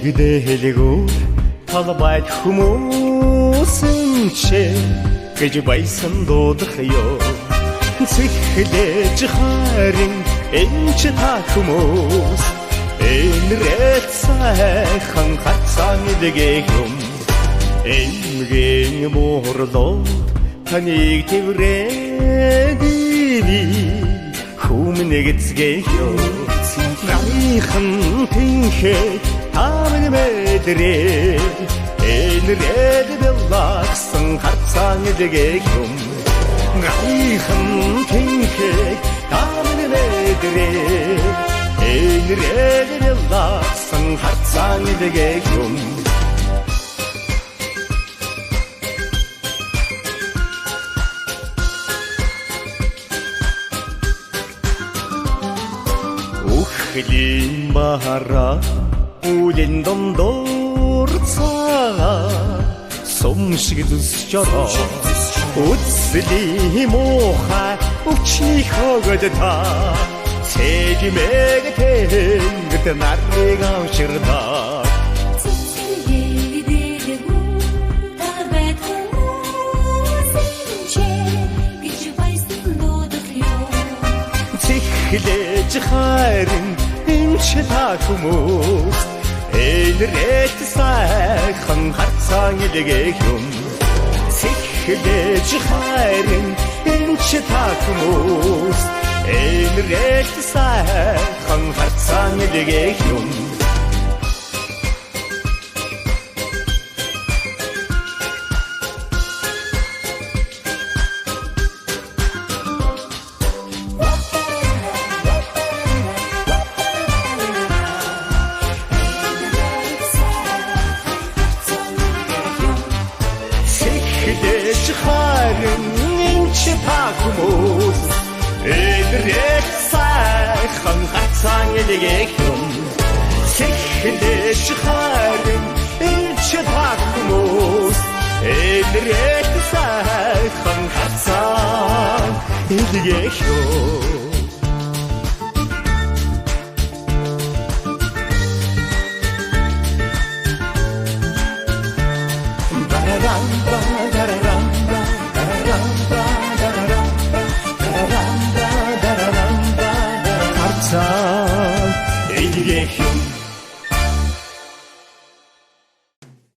Дэлгүүр талбайд хүмүүс ч гэж байсан дуудах ёо. Цэхлэж харин энэ ч та хүмүүс энрэт сайхан хацаан илгээх юм. Эмгийн муурлууд таныг тэрврээд хүмүүнэг эцгээх ёо. Гайхан тэнхээ та минь мэдрээ энрэд бэлаксан харцаан илгээх юм. Гайхан тэнхээ та минь мэдрээ энрэд бэлаксан харцаан илгээх юм. Үхлийн бахара үлэн дондор цаа сум шиг зүсч ороо. Үцлийн муухай өвчний хогод та цэгмэг тэнгэрт нарыг авширдаа. Цэхлэж харин энэ ч та хүмүүс энрэт сайхан харцаан илгээх юм. Цэхлэж харин энэ ч та хүмүүс энрэт сайхан харцаан илгээх юм. Цэхлэж харин энэ ч та хүмүүс энрэт сайхан харцаан илгээх юм. Цэхлэж харин энэ ч та хүмүүс энрэт сайхан харцаан илгээх юм. Харцаан илгээх юм.